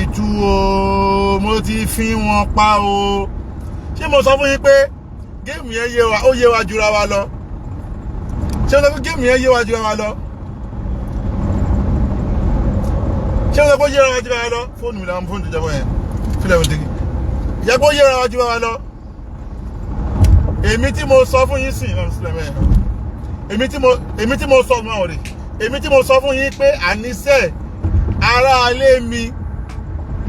ti tú o, mo ti fi wọn pa o. Ṣé mo sọ fún yín pé game yẹn yé wa, ó yé wa jura wa lọ? Ṣé mo sọ pé game yẹn yé wa jura wa lọ? Ṣé mo sọ pé ó yé wa jura wa lọ? Fóònù mi làwọn fóònù tó jábọ̀ yẹn fílẹ̀ mi tigi ìyá pé ó yé wa jura wa lọ. Èmi tí mo sọ fún yín sìn èmi tí mo sọ mọ́ rè, èmi tí mo sọ fún yín pé àníṣe aráalé mi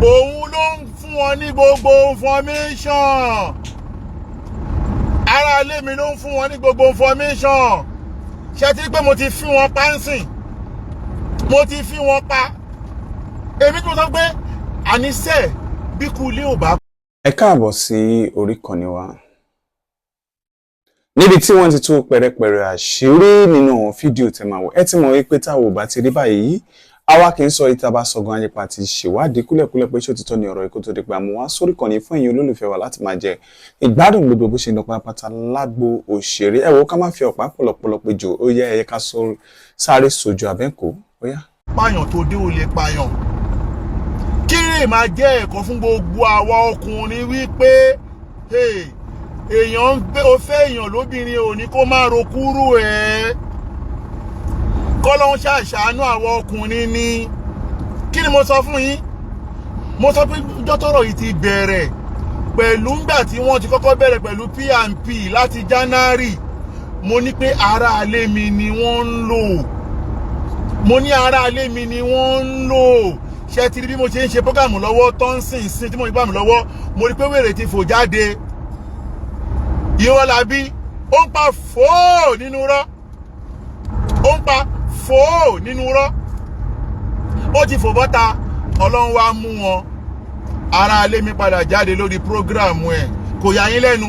òun ló ń fún wọn ní gbogbo information. Aráalé mi ló ń fún wọn ní gbogbo information. Ṣe ti rí pé mo ti fi wọn pa ń sìn? Mo ti fi wọn pa. Èmi tí mo sọ pé àníṣe bí kú ilé ò bá. Ẹ káàbọ̀ sí orí ìkànnì wa níbi tí wọ́n ti tú pẹ̀rẹ̀pẹ̀rẹ̀ àṣírí nínú àwọn fídíò tẹ́ máa wò. Ẹ ti mọ̀ wípé táwọn ò bá ti rí báyìí, àwa kì í sọ ìta bá sọ gan nípa ti ṣèwádìí kúlẹ̀kúlẹ̀ pé ṣé òtítọ́ ni ọ̀rọ̀ ikú tó di pé àmú wá sórí ìkànnì fún ẹ̀yin olólùfẹ́ wa láti máa jẹ ìgbádùn gbogbo bó ṣe ń lọ pátápátá lágbo òṣèré. Ẹ wo, ká má fi ọ̀pá pọ̀lọpọ̀lọ pé jò ó yẹ ẹ̀yẹ ká sáré sojú abẹ́ǹkó ó yá. Pààyàn tó dé ò lè pààyàn. Kí lè máa jẹ́ ẹ̀kọ́ fún gbogbo àwa ọkùnrin wípé èèyàn ń gbé o fẹ́ èèyàn lóbìnrin ò ní kó má ro kúrò ẹ̀. Kọ́lọ́hún ṣàṣàánú àwọn ọkùnrin ni. Kí ni mo sọ fún yín? Mo sọ pé dọ́tọ̀rọ̀ yìí ti bẹ̀rẹ̀ pẹ̀lú ńgbà tí wọ́n ti kọ́kọ́ bẹ̀rẹ̀ pẹ̀lú P&P láti January. Mo ní pé aráalé mi ni wọ́n ń lò. Mo ní aráalé mi ni wọ́n ń lò. Ṣé ti rí bí mo ṣe ń ṣe program lọ́wọ́ tó ń sìn sìn tí mo ń program lọ́wọ́? Mo rí pé wèrè ti fò jáde. Ìrọ̀lábí ó ń pa fòó nínú rọ́, ó ń pa fòó nínú rọ́, ó ti fò bọ́ta. Ọlọ́run wá mú wọn. Ará ilé mi padà jáde lórí program ẹ̀. Kò yà yín lẹ́nu.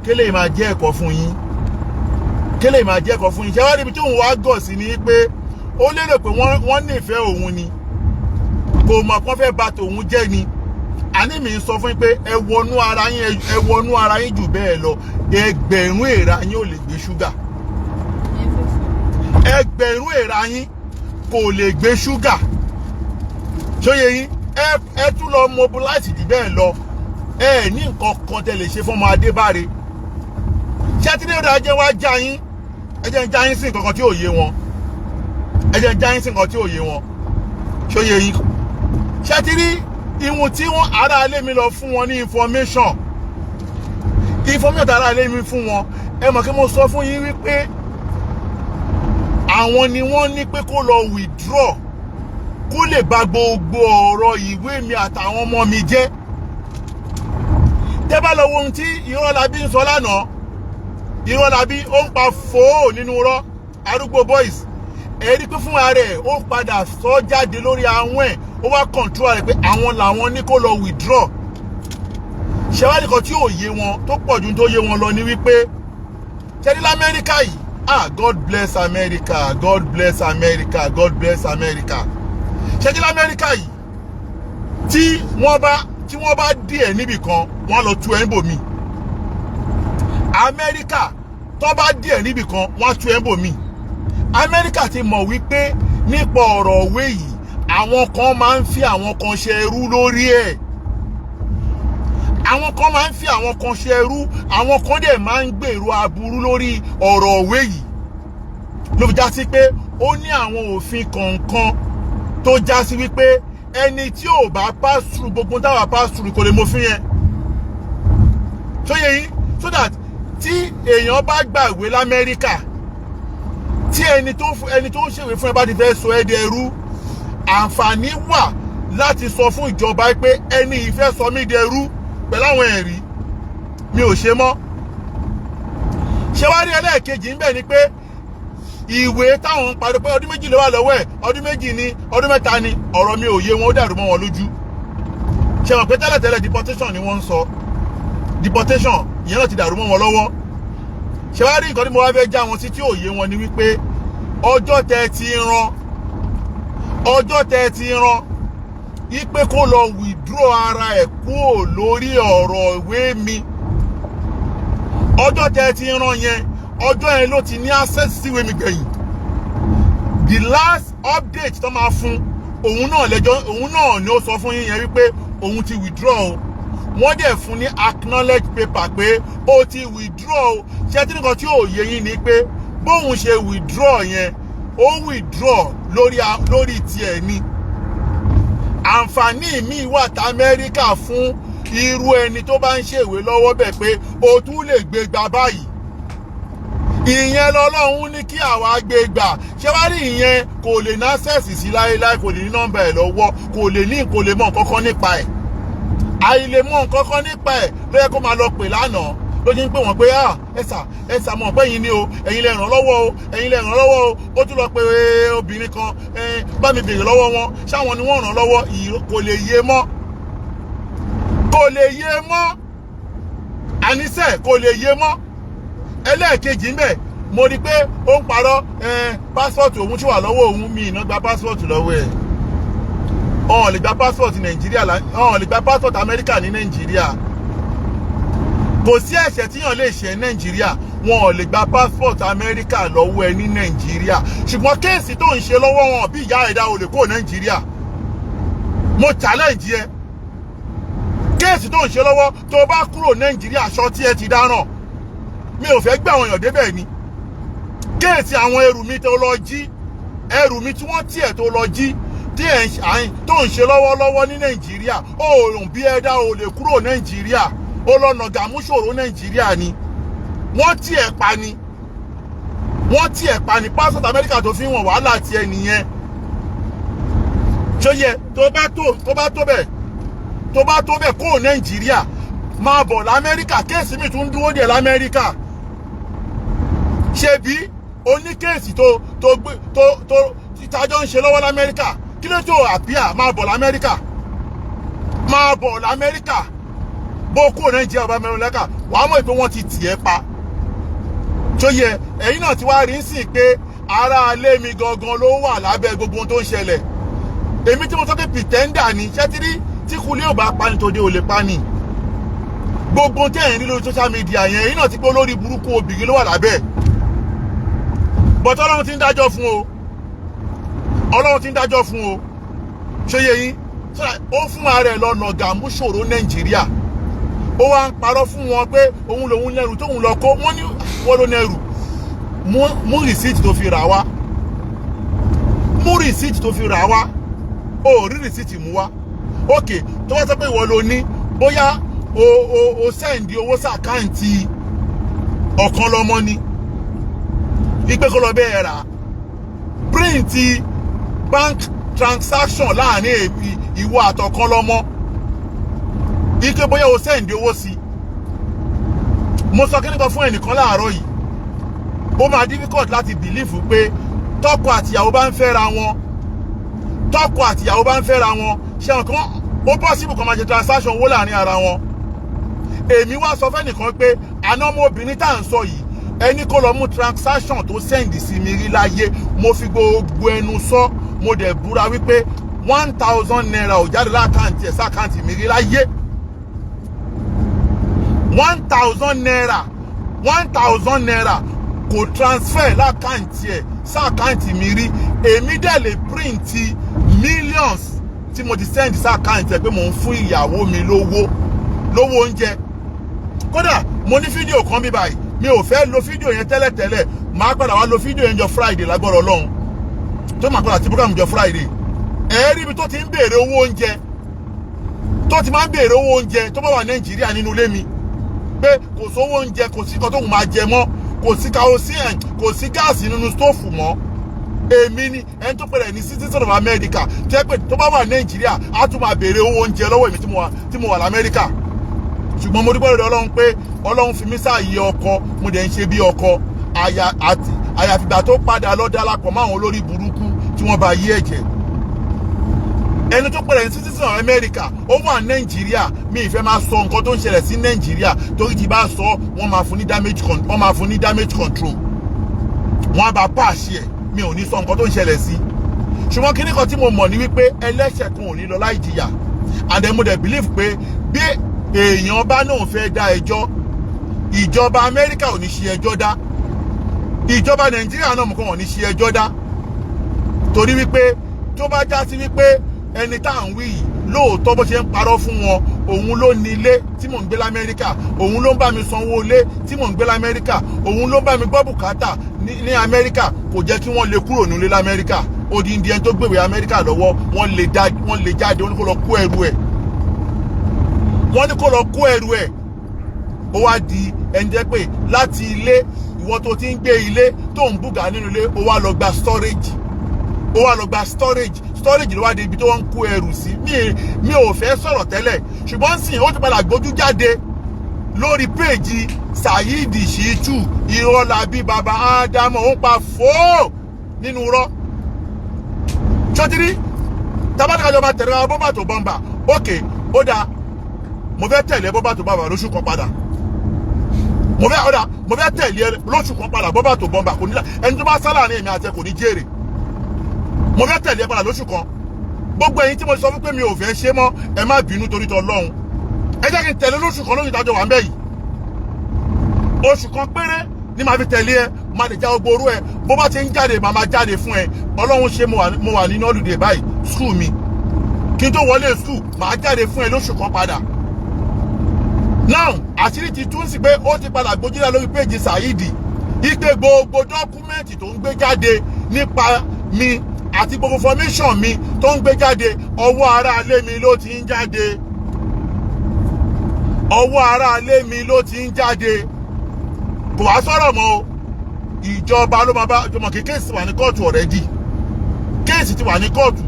Kélé máa jẹ́ ẹ̀kọ́ fún yín, kélé máa jẹ́ ẹ̀kọ́ fún yín. Ṣé wá níbi tí òun wá gọ̀ sí ni pé ó lérò pé wọ́n nífẹ̀ẹ́ òun ni, kò mọ̀ kán fẹ́ bà tòun jẹ́ ni. Àní mi ń sọ fún yín pé ẹ wọnú ara yín, ẹ wọnú ara yín jù bẹ́ẹ̀ lọ. 1000 èèrà yín ò lè gbé ṣúgà. 1000 èèrà yín kò lè gbé ṣúgà. Ṣóye yín? Ẹ tún lọ mobilize jù bẹ́ẹ̀ lọ. Ẹ ní nǹkan kan tẹ lè ṣe fún ọmọ Adébáre. Ṣé tí ní ọ̀dà jẹ́ wá já yín? Ẹ jẹ́ ń já yín sí nǹkan kan tí ò yé wọn. Ẹ jẹ́ ń já yín sí nǹkan tí ò yé wọn. Ṣóye yín? Ṣé ti rí ìwọ̀n tí wọ́n ará ilé mi lọ fún wọn ní information? Information tí ará ilé mi fún wọn, ẹ mọ̀ kí mo sọ fún yín wípé àwọn ni wọ́n ní pé kó lọ withdraw, kó lè bà gbogbo ọ̀rọ̀ ìwé mi àtàwọn ọmọ mi jẹ́. Tẹ́ bá lọ wo ohun tí Ìrọ̀lábí ń sọ lánàá, Ìrọ̀lábí ó ń pa fòó nínú rọ́ arúgbó boys. Ẹ rí pé fúnra rẹ̀ ó padà sọ jáde lórí àwọn ẹ̀, ó wá control rẹ̀ pé àwọn làwọn ní kó lọ withdraw. Ṣẹwádìí kan tí ò yé wọn tó pọ̀ ju tó yé wọn lọ ní wípé ṣẹ́ni lamẹ́ríkà yìí, ah, God bless America, God bless America, God bless America. Ṣẹ́ni lamẹ́ríkà yìí, tí wọ́n bá dí ẹ̀ níbì kan, wọ́n lọ tú ẹ̀ níbòmí. Amẹ́ríkà, tó bá dí ẹ̀ níbì kan, wọ́n á tú ẹ̀ níbòmí. Amẹ́ríkà ti mọ̀ wípé nípa ọ̀rọ̀ òwe yìí, àwọn kan máa ń fi àwọn kan ṣe ẹrú lórí ẹ̀. Àwọn kan máa ń fi àwọn kan ṣe ẹrú, àwọn kan dẹ̀ máa ń gbèrò aburú lórí ọ̀rọ̀ òwe yìí. Ló fi já sí pé ó ní àwọn òfin kọ̀ọ̀kan tó já sí wípé ẹni tí ò bá pass through gbogbo táwa pass through kò lè mọ̀fin yẹn. Tó yẹ yín? So that tí èèyàn bá gbàgbé lamẹ́ríkà, tí ẹni tó ń ṣèwé fún ẹ bá ti fẹ́ sọ ẹ́ di ẹrú, àǹfààní wà láti sọ fún ìjọba pé ẹni yìí fẹ́ sọ mí di ẹrú pẹ̀lú àwọn ẹ̀rí, mi ò ṣe mọ́. Ṣé wá rí ẹlẹ́ẹ̀kejì ń bẹ̀ ni pé ìwé táwọn ń pariwo pé ọdún 2 ló wà lọ́wọ́ ẹ̀, ọdún 2 ni, ọdún 3 ni, ọ̀rọ̀ mi ò yé wọn, ó dàrú mọ́ wọn lójú. Ṣe mọ̀ pé tẹ́lẹ̀tẹ́lẹ̀ deportation ni wọ́n ń sọ? Deportation ìyẹn náà ti dàrú mọ́ wọn lọ́wọ́. Ṣé wá rí nǹkan tí mo wá fẹ́ já wọn sí tí ò yé wọn ni wípé ọjọ́ tẹ́ ti rán ipe kó lọ withdraw ara ẹ̀ kúrò lórí ọ̀rọ̀ ìwé mi, ọjọ́ tẹ́ ti rán yẹn, ọjọ́ yẹn ló ti ní access sí ìwé mi gbẹ̀yìn. The last update tó máa fún Òun náà lẹ́jọ́, òun náà ni ó sọ fún yín yẹn wípé òun ti withdraw o. Wọ́n dẹ̀ fún ní acknowledge paper pé ó ti withdraw o. Ṣé tí nǹkan tí ò yé yín ni pé bóun ṣe withdraw yẹn, ó withdraw lórí tiẹ̀ ni. Àǹfààní míì wà tá Amẹ́ríkà fún irú ẹni tó bá ń ṣèwé lọ́wọ́ bẹ̀ pé o tún lè gbé gbà báyìí. Ìyẹn lọ́lọ́run ní kí àwa gbé gbà. Ṣé wá rí ìyẹn, kò lè ní access sí láéláé, kò lè ní nọ́mbà ẹ̀ lọ́wọ́, kò lè mọ nǹkan kan nípa ẹ̀. Àìlè mọ nǹkan kan nípa ẹ̀ ló yẹ kó máa lọ pè lánàá, ló ti ń pè wọ́n pé, "Ah, ẹ̀sà, ẹ̀sà, mọ̀ pé ẹ̀yin ni o, ẹ̀yin lẹ ràn lọ́wọ́ o, ẹ̀yin lẹ ràn lọ́wọ́ o." Ó tún lọ pé obìnrin kan, "Bá mi béèrè lọ́wọ́ wọn, ṣáwọn ni wọ́n ràn lọ́wọ́?" Kò lè yé mọ́, kò lè yé mọ́, àníṣe kò lè yé mọ́. Ẹlẹ́ẹ̀kejì ń bẹ̀, mo rí i pé ó ń parọ́. Passport òun ti wà lọ́wọ́ òun. Mi ìná gba passport lọ́wọ́ ẹ̀. Ọ̀n lè gba passport Nàìjíríà, ọ̀n lè gba passport Amẹ́ríkà ní Nàìjíríà. Kò sí ẹ̀ṣẹ̀ tíyàn lè ṣe Nàìjíríà, wọn ò lè gba passport Amẹ́ríkà lọ́wọ́ ẹ ní Nàìjíríà. Ṣùgbọ́n case tó ń ṣe lọ́wọ́ wọn, bí ìyá ẹ̀dá ò lè kó Nàìjíríà. Mo challenge ẹ, case tó ń ṣe lọ́wọ́, tó bá kúrò Nàìjíríà, aṣọ tí ẹ ti dáràn. Mi ò fẹ́ gbé àwọn èèyàn débẹ̀ ni. Case àwọn ẹrù mi tó lọ jí, ẹrù mi tí wọ́n tiẹ̀ tó lọ jí, tí ẹ̀ tó ń ṣe lọ́wọ́lọ́wọ́ ní Nàìjíríà, òòrùn bí ẹ̀dá ò lè kúrò Nàìjíríà. Ó lọ nàgà múṣòro Nàìjíríà ni, wọ́n tiẹ̀ pa ni, wọ́n tiẹ̀ pa ni. Passport Amẹ́ríkà tó fi wọ̀n, wàhálà tiẹ̀ nìyẹn. Ṣó yẹ? Tó bá tó bẹ́ẹ̀, tó bá tó bẹ́ẹ̀, kó Nàìjíríà, máa bọ̀ lamẹ́ríkà. Case mi tún dúró dè lamẹ́ríkà. Ṣebí oní case tó tó gbé tó tó títajọ́ ń ṣe lọ́wọ́ lamẹ́ríkà, kí ló tó àpíà? Máa bọ̀ lamẹ́ríkà, máa bọ̀ lamẹ́ríkà. Bó kúrò Nàìjíríà bá mẹ́rin lẹ́kà, wàá mọ̀ pé wọ́n ti tì ẹ́ pa. Tó yẹ, ẹ̀yin náà ti wá rí sí pé ará ilé mi gangan ló wà lábẹ́ gbogbo ohun tó ń ṣẹlẹ̀. Èmi tí mo sọ pé pretender ni, ṣẹ́tírí tí kulé ò bá pani, tòde ò lè pani. Gbogbo tẹ́ ẹ̀ ń rí lórí social media yẹn, ẹ̀yin náà ti pé olórí burúkú obìnrin ló wà lábẹ́. But Ọlọ́run ti ń dájọ́ fún o, Ọlọ́run ti ń dájọ́ fún o. Ṣé yé yín? Ó fún ara ẹ̀ lọ́nà gàmú ṣòro Nàìjíríà, ó wá ń parọ́ fún wọn pé òun lòun lẹ́rù tóun lọ kó. Wọ́n ní wọ́n ló nẹ́rù. Mú receipt tó fi rà wá, mú receipt tó fi rà wá. Ó rí receipt mú wá. Ok, tó wá sọ pé ìwọ ló ní, bóyá o send owó sí account ọ̀kan lọ́mọ ni ipe kó lọ bẹ́ẹ̀ rà, print bank transaction láàrin ìwọ àtọ̀kan lọ́mọ ike, bóyá o send owó sí. Mo sọ kíní kan fún ẹnìkan láàárọ̀ yìí, ó máa difficult láti believe pé tọkọ àtìyàwó bá ń fẹ́ra wọn, tọkọ àtìyàwó bá ń fẹ́ra wọn, ṣé wọn kan ó possible kan máa ṣe transaction owó láàrin ara wọn. Èmi wá sọ fẹ́nìkan pé àná ọmọbìnrin tá à ń sọ yìí, ẹni kó lọ mú transaction tó send sí mi rí láyé. Mo fi gbogbo ẹnu sọ, mo dẹ̀ búra wípé ₦1,000 ò jáde l'account ẹ̀ s'account mi rí láyé. ₦1,000, ₦1,000 kò transfer l'account ẹ̀ s'account mi rí. Èmi dẹ̀ lè print millions tí mo ti send s'account ẹ̀ pé mò ń fún ìyàwó mi lówó, lówó oúnjẹ. Kódà mo ní fídíò kan bí báyìí. Mi ò fẹ́ lo fídíò yẹn tẹ́lẹ̀tẹ́lẹ̀, máa padà wá lo fídíò yẹn jọ Friday lágbọ́dọ̀ Ọlọ́run, tó máa padà sí program jọ Friday. Ẹ rí ibi tó ti ń béèrè owó oúnjẹ, tó ti máa ń béèrè owó oúnjẹ tó bá wà Nàìjíríà nínú ilé mi, pé kò sówó oúnjẹ, kò sí nǹkan tóun máa jẹ mọ́, kò sí kerosene, kò sí gas nínú stove mọ́. Èmi ni ẹni tó pẹ̀lẹ́ ní citizen of America, tó yẹ pé tó bá wà Nàìjíríà, á tún máa béèrè owó oúnjẹ lọ́wọ́ èmi tí mo wà lamẹ́ríkà. Ṣùgbọ́n mo dúpẹ́ lọ́dọ̀ Ọlọ́run pé Ọlọ́run fi mí sáàyè ọkọ, mo dẹ̀ ń ṣe bí ọkọ. Àyàfìgbà tó padà lọ darapọ̀ mọ́ àwọn olórí burúkú tí wọ́n bá yí ẹ̀jẹ̀. Ẹni tó pẹ̀lẹ́ ní citizen of America, ó wà Nàìjíríà. Mi ìfẹ́ máa sọ nǹkan tó ń ṣẹlẹ̀ sí Nàìjíríà, torí tí bá sọ, wọ́n máa fún ní damage control, wọ́n á bá pàṣẹ ẹ̀. Mi ò ní sọ nǹkan tó ń ṣẹlẹ̀ sí. Ṣùgbọ́n kíní kan tí mo mọ̀ ní wípé ẹlẹ́ṣẹ̀ kan ò ní lọ láì jìyà. And then mo dẹ̀ believe pé bí èèyàn bá náà fẹ́ dá ẹjọ́, ìjọba Amẹ́ríkà ò ní ṣe ẹjọ́ dá, ìjọba Nàìjíríà náà mọ̀ kàn wọ́n ní ṣe ẹjọ́ dá, torí wípé Tó bá já sí wípé ẹni tá à ń wí yìí lóòótọ́, bó ṣe ń parọ́ fún wọn, òun ló ní ilé tí mò ń gbé l'Amẹ́ríkà, òun ló ń bá mi sanwó ilé tí mò ń gbé l'Amẹ́ríkà, òun ló ń bá mi gbọ́ bùkátà ní Amẹ́ríkà, kò jẹ́ kí wọ́n lè kúrò nílé l'Amẹ́ríkà. Odindi ẹni tó gbèwé Amẹ́ríkà lọ́wọ́, wọ́n lè jáde, wọ́n ní kó lọ kó ẹrù ẹ̀, wọ́n ní kó lọ kó ẹrù ẹ̀. Ó wá di ẹni jẹ́ pé láti ilé ìwọ tó ti ń gbé ilé tó ń bùgà nínú ilé, ó wá lọ gba storage, ó wá lọ gba storage. Storage ló wá di ibi tó ń kó ẹrù sí. Mi ò fẹ́ sọ̀rọ̀ tẹ́lẹ̀, ṣùgbọ́n sìn ó ti padà gbójú jáde lórí page Saheed Shittu. Irọ́lábí baba Ádámọ̀, ó ń pa fóò nínú rọ́ sotiri tabatakajọ máa tẹ̀lé wa bọ́mbà tó bọ́mbà. Ókè, ó dáa, mo fẹ́ tẹ̀lé bọ́mbà tó bọ́mbà lóṣù kan padà. Mo fẹ́, ó dáa, mo fẹ́ tẹ̀lé lóṣù kan padà bọ́mbà tó bọ́mbà. Kò ní ẹni tó bá sálà ní èmi àti ẹ kò ní jèrè. Mo fẹ́ tẹ̀lé ẹ padà lóṣù kan. Gbogbo ẹ̀yin tí mo sọ fún pé mi ò fẹ́ ṣe mọ́, ẹ má bínú torí tọ lọ́hùn. Ẹ jẹ́ kí n tẹ̀lé lóṣù kan lóṣù ìdájọ́ wà ń bẹ̀ yìí. Oṣù kan péré ní màá fi tẹ̀lé ẹ, máa lè já gbogbo orú ẹ. Bó bá ti ń jáde, màá máa jáde fún ẹ. Ọlọ́run ṣe, mo wà nínú holiday báyìí, school mi. Kí n tó wọlé school, màá jáde fún ẹ lóṣù kan padà. Now, àṣírí ti tún sí pé ó ti padà gbójúlá lórí page Saheed ipe gbogbo document tó ń gbé jáde nípa mi àti gbogbo information mi tó ń gbé jáde, ọwọ́ ará ilé mi ló ti ń jáde, ọwọ́ ará ilé mi ló ti ń jáde. Kò wá sọ̀rọ̀ mọ́ o. Ìjọba ló máa bá jọmọ kí case wà ní kóòtù already. Case ti wà ní kóòtù.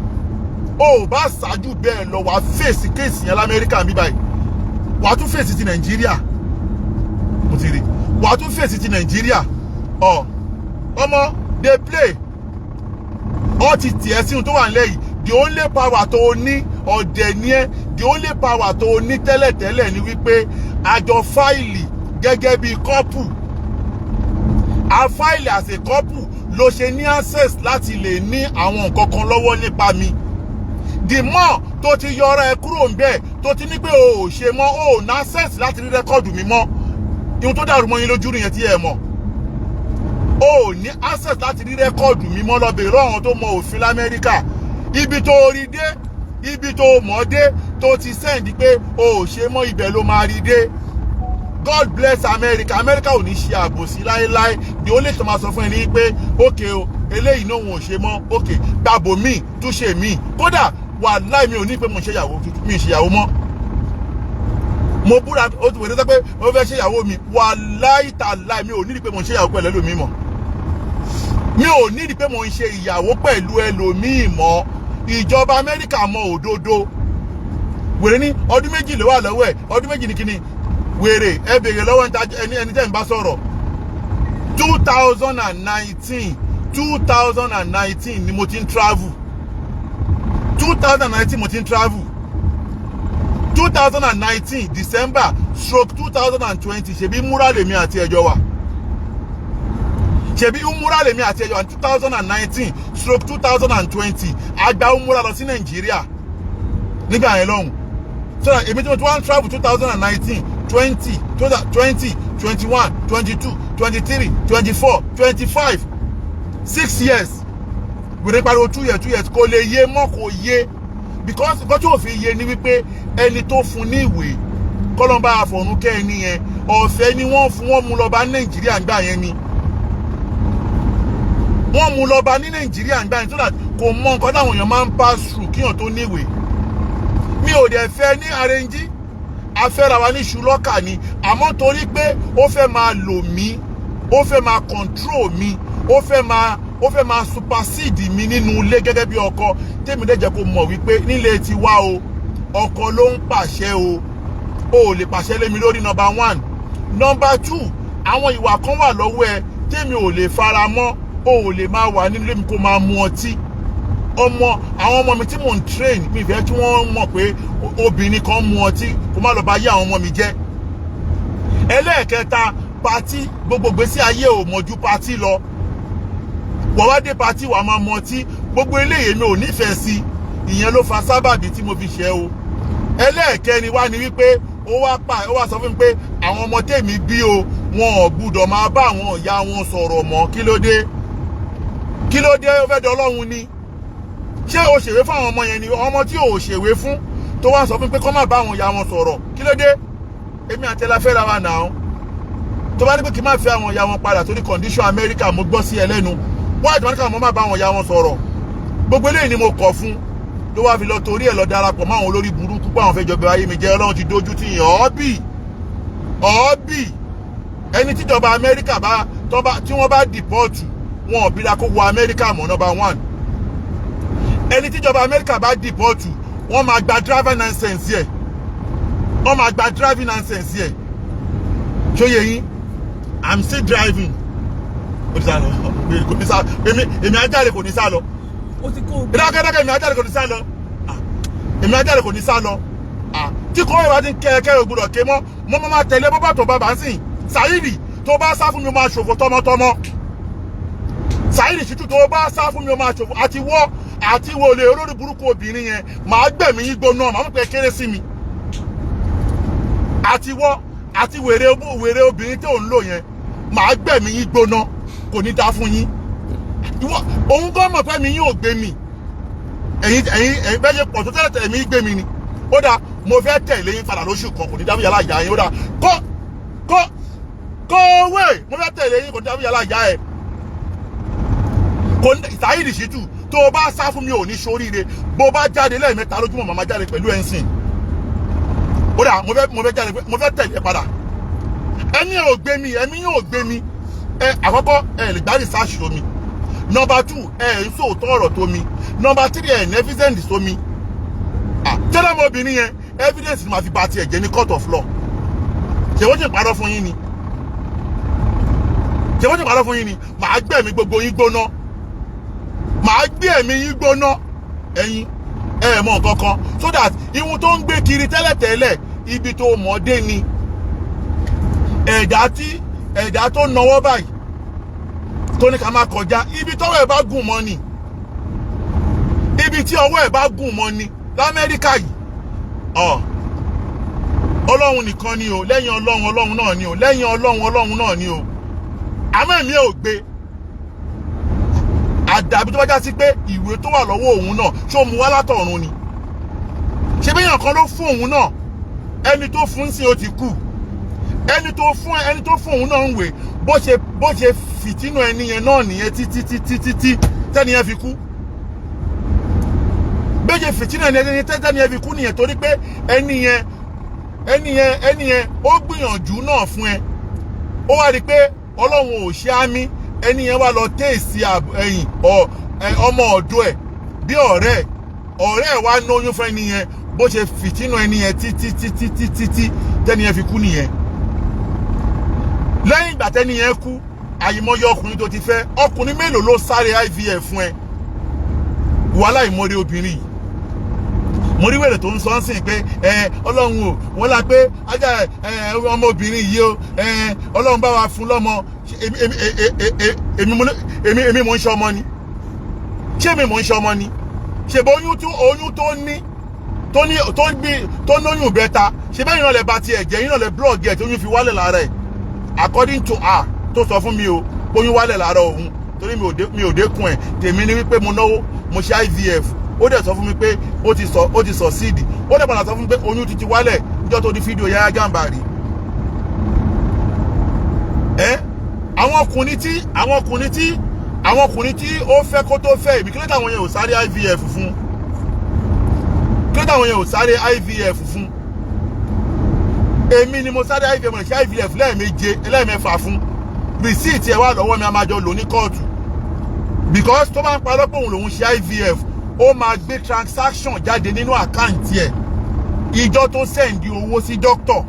O ò bá ṣáájú bẹ́ẹ̀ lọ, wàá face case yẹn l'Amẹ́ríkà ń bí báyìí, wàá tún face ti Nàìjíríà. Mo ti rí, wàá tún face ti Nàìjíríà. Ọ ọmọ dey play, ọ ti tiẹ̀ sínú tó wà nílẹ̀ yìí. The only power tó o ní, ọ̀dẹ̀ ní ẹ́. The only power tó o ní tẹ́lẹ̀tẹ́lẹ̀ ni wípé àjọ file gẹ́gẹ́ bí couple, a file as a couple, ló ṣe ní access láti lè ní àwọn nǹkan kan lọ́wọ́ nípa mi. The more tó ti yọra ẹ kúrò ńbẹ̀, tó ti ní pé o ò ṣe mọ́, o ò ní access láti rí record mi mọ́. Ihun tó dàrú mọ́ yín lójú nìyẹn tí ẹ mọ̀. O ò ní access láti rí record mi mọ́. Lọ bèèrè àwọn tó mọ òfin l'Amẹ́ríkà. Ibi tó rí dé, ibi tó mọ̀ dé, tó ti send pé o ò ṣe mọ́, ibẹ̀ ló máa rí dé. God bless America. America ò ní ṣe àbòsí láéláé. The only tó máa sọ fún ẹ ní pé, ókè o, eléyìí náà òun ò ṣe mọ́, ókè, gbàbò míì túnṣe míì. Kódà wàláì, mi ò ní pé mo ṣe ìyàwó, mi ì ṣe ìyàwó mọ́. Mo búra, ó ti wòye pé mo fẹ́ ṣe ìyàwó mi. Wàláì tàláì, mi ò ní pé mo ṣe ìyàwó pẹ̀lú ẹlòmíì mọ́. Mi ò ní pé mo ń ṣe ìyàwó pẹ̀lú ẹlòmíì mọ́. Ìjọba Amẹ́ríkà mọ òdodo. Wèrè ní ọdún 2 ló wà lọ́wọ́ ẹ̀. Ọdún 2 ní kíni? Wèrè, ẹ béèrè lọ́wọ́ ẹni tẹ́ ń bá sọ̀rọ̀. 2019, 2019 ni mo ti ń travel. 2019 mo ti ń travel. 2019 December stroke 2020, ṣebí múra lèmi àti ẹjọ́ wa, ṣebí umura lèmi àti ẹjọ́ wa. 2019 stroke 2020, àgbà umura lọ sí Nàìjíríà nígbà yẹn lọ́hùn. So that èmi tí mo ti wá ń travel 2019, 20, 20, 21, 22, 23, 24, 25, 6 years. Wèrè pariwo 2 years, 2 years, kò lè yé mọ́, kò yé, because nǹkan tí ò fi yé ni wípé ẹni tó fún ní ìwé, kọ́lọ́mbà àfọ̀rúnkẹ́, ẹni yẹn, ọ̀fẹ́ ni wọ́n fún. Wọn mú lọ́ba ní Nàìjíríà ńgbà yẹn ni wọ́n mú lọ́ba ní Nàìjíríà ńgbà yẹn, so that kò mọ nǹkan táwọn èèyàn máa ń pass through kíyàn tó níwèé. Mi ò dẹ̀ fẹ́ ní arrange, afẹ́ra wa ní ṣùlọ́kà ni. Àmọ́ torí pé ó fẹ́ máa lò mí, ó fẹ́ máa control mi, ó fẹ́ máa supersede mi nínú ilé gẹ́gẹ́ bí ọkọ tèmi dẹ̀ jẹ́ kó mọ̀ wípé nílé tiwa o, ọkọ ló ń pàṣẹ o. O ò lè pàṣẹ lé mi lórí, number one. Number two, àwọn ìwà kan wà lọ́wọ́ ẹ tèmi ò lè fara mọ́. O ò lè máa wà nínú ilé mi kó máa mu ọtí. Ọmọ, àwọn ọmọ mi tí mò ń train, mi fẹ́ kí wọ́n mọ̀ pé obìnrin kan mu ọtí, kó má lọ bá yé àwọn ọmọ mi jẹ́. Ẹlẹ́ẹ̀kẹta, party, gbogbo gbèsè ayé ò mọ̀jú party lọ. Wọ́n wá dé party, wàá máa mu ọtí. Gbogbo eléyìí mi ò nífẹ̀ẹ́ sí. Ìyẹn ló fa sábàbí tí mo fi ṣe o. Ẹlẹ́ẹ̀kẹrin wá ní wípé ó wá sọ fún mi pé àwọn ọmọ tèmi bí o, wọn ò gbúdọ̀ máa bá àwọn ìyá wọn sọ̀rọ̀ mọ́. Kí ló dé? Kí ló dé? Ó fẹ́ dọ́lọ́run ni. Ṣé o ṣèwé fún àwọn ọmọ yẹn ni? Ọmọ tí o ṣèwé fún tó wá sọ fún pé kọ́ má bá àwọn ìyá wọn sọ̀rọ̀, kí ló dé? Èmi àti ẹlá fẹ́ra wa náà. Tó bá ní pé kí n má fẹ́ àwọn ìyá wọn padà torí condition Amẹ́ríkà, mo gbọ́ sí ẹ lẹ́nu. Wọ́n àti wọn ní káwọn ọmọ má bá àwọn ìyá wọn sọ̀rọ̀. Gbogbo eléyìí ni mo kọ̀ fún, ló wá fi lọ torí ẹ̀ lọ darapọ̀ mọ́ àwọn olórí burúkú pé àwọn fẹ́ jọba ayé mi jẹ́. Ọlọ́run ti dojú tì yàn. Ọ́bì ọ́bì, ẹni tíjọba Amẹ́ríkà bá tí wọ́n bá deport wọn, ò bíra kó wọ Amẹ́ríkà mọ́. Number one, ẹni tíjọba Amẹ́ríkà bá deport, wọ́n máa gba driving license yẹ, wọ́n máa gba driving license yẹ. Ṣó yé yín? I'm still driving. Ó ti sá lọ, kò ní sá. Èmi ajáde, kò ní sá lọ. Ó ti kó o. Ìdákẹ́dákẹ́, èmi ajáde, kò ní sá lọ. Èmi ajáde, kò ní sá lọ. Tí kò wá ti ń kẹ́ ẹ̀kẹ́ ògbúdọ̀ ké mọ́ mọ́ máa tẹ̀lé bọ́bá tó bá bá ń sìn. Saheed, tó bá sá fún mi, ó máa ṣòfò tọmọtọmọ. Saheed Shittu, tó bá sá fún mi, ó máa ṣòfò. Àti wọ́ àti wọlé olórí burúkú obìnrin yẹn, màá gbẹ̀mí yín gbóná, màá mọ̀ pé kéré sí mi. Àti wọ́ àti wèrè wèrè obìnrin tó ń lò yẹn, màá gbẹ̀mí yín gbóná. Kò ní dá fún yín. Ìwọ òun gan mọ̀ pé mi yín ò gbé mi. Ẹ̀yin bẹ́ẹ̀ ṣe pọ̀ tó tẹ́lẹ̀ tẹ̀lé mi gbé mi ni. Ó dáa, mo fẹ́ tẹ̀lé yín padà lóṣù kan. Kò ní dá fún yàrá ìyá yín. Ó dáa, kó kó kó wé, mo fẹ́ tẹ̀lé yín. Kò ní dá fún yàrá ìyá ẹ̀. Kò ní. Saheed Shittu, tó o bá sá fún mi, ò ní ṣoríire. Bó o bá jáde lẹ́ẹ̀mẹ́ta lójúmọ́, màmá jáde pẹ̀lú ẹ̀ ń sìn. Ó dà, mo fẹ́ jáde, mo fẹ́ tẹ̀lé padà. Ẹ̀mí ò gbé mi, ẹ̀mí yóò gbé mi. Ẹ àkọ́kọ́, ẹ lè gbá research tó mi. Number two, ẹ ń sòótọ́ ọ̀rọ̀ tó mi. Number three, ẹ ní evidence tó mi. Tẹ́lẹ̀ ọmọbìnrin yẹn, evidence ni màá fi ba tiẹ̀ jẹ́ ní court of law. Ṣé wọ́n ti parọ́ fún yín ni? Ṣé wọ́n ti parọ́ fún yín ni? Màá gbẹ̀mí gbogbo yín gbóná, màá gbé ẹ̀mí yín gbóná. Ẹ̀yin ẹ mọ̀ nǹkan kan, so that ihun tó ń gbé kiri tẹ́lẹ̀tẹ́lẹ̀, ibi tó mọ̀ dé ni. Ẹ̀dá tí ẹ̀dá tó nawọ́ báyìí tó ní ká máa kọjá, ibi tọ́wọ́ ẹ̀ bá gùn mọ́ ni, ibi tí ọwọ́ ẹ̀ bá gùn mọ́ ni l'Amẹ́ríkà yìí. Ọ Ọlọ́run nìkan ni o. Lẹ́yìn Ọlọ́run, Ọlọ́run náà ni o. Lẹ́yìn Ọlọ́run, Ọlọ́run náà ni o. Àmọ́ èmi ò gbé. Àdàbí tó bá já sí pé ìwé tó wà lọ́wọ́ òun náà, ṣó mu wá látọ̀run ni? Ṣé bí èèyàn kan ló fún òun náà? Ẹni tó fún sí, ó ti kú. Ẹni tó fún òun náà ń wè, bó ṣe fìtínú ẹni yẹn náà nìyẹn títí títí títí tẹ́ni yẹn fi kú. Bó ṣe fìtínú ẹni yẹn tẹ́ni yẹn fi kú nìyẹn, torí pé ẹni yẹn ó gbìyànjú náà fún ẹ, ó wá rí i pé Ọlọ́run ò ṣe àmì. Ẹni yẹn wá lọ téèsì ẹ̀yìn ọmọ ọ̀dọ́ ẹ̀ bí ọ̀rẹ́ ẹ̀. Ọ̀rẹ́ ẹ̀ wá lóyún fún ẹni yẹn. Bó ṣe fìtínú ẹni yẹn títí títí títí tí tẹ́ni yẹn fi kú nìyẹn. Lẹ́yìn ìgbà tẹ́ni yẹn kú, àyìmọye ọkùnrin tó ti fẹ́, ọkùnrin mélòó ló sáré IVF fún ẹ? Wàhálà ìmọ̀re obìnrin yìí. Mo rí wèrè tó ń sọ ń sìn pé ẹ Ọlọ́run o, wọ́n la pé ajá ẹ ọmọbìnrin yìí o, ẹ Ọlọ́run bá wa fún lọ́mọ. Èmi mò ń ṣe ọmọ ni? Ṣé èmi mò ń ṣe ọmọ ni? Ṣèbó oyún tó oyún tó ní tó ní tó gbé tó lóyún bẹ́ta, ṣe bẹ́ẹ̀ yìí náà lẹ bá tiẹ̀ jẹ́, yìí náà lẹ blog ẹ̀ tó oyún fi wálẹ̀ lára ẹ̀, according to her tó sọ fún mi o, oyún wálẹ̀ lára òun torí mi ò dékun ẹ̀. Tèmi ni wípé mo náwó, mo ṣe IVF. Ó dẹ̀ sọ fún mi pé ó ti sọ síìdì. Ó dẹ̀ padà sọ fún mi pé oyún ti wálẹ̀ níjọ́ tó di fídíò Yahya Gambari. Ẹ àwọn ọkùnrin tí ó fẹ́ kó tó fẹ́ ìbí, kílẹ̀ táwọn yẹn ò sáré IVF fún? Kílẹ̀ táwọn yẹn ò sáré IVF fún? Èmi ni mo sáré IVF. Mo lè ṣe IVF lẹ́ẹ̀méje, lẹ́ẹ̀mẹ́fà fún. Receipt ẹ̀ wà lọ́wọ́ mi, a máa jọ lò ní kóòtù, because tó bá ń parọ́ pé òun lòun ṣe IVF, ó máa gbé transaction jáde nínú account ẹ̀, ìjọ tó send owó sí doctor,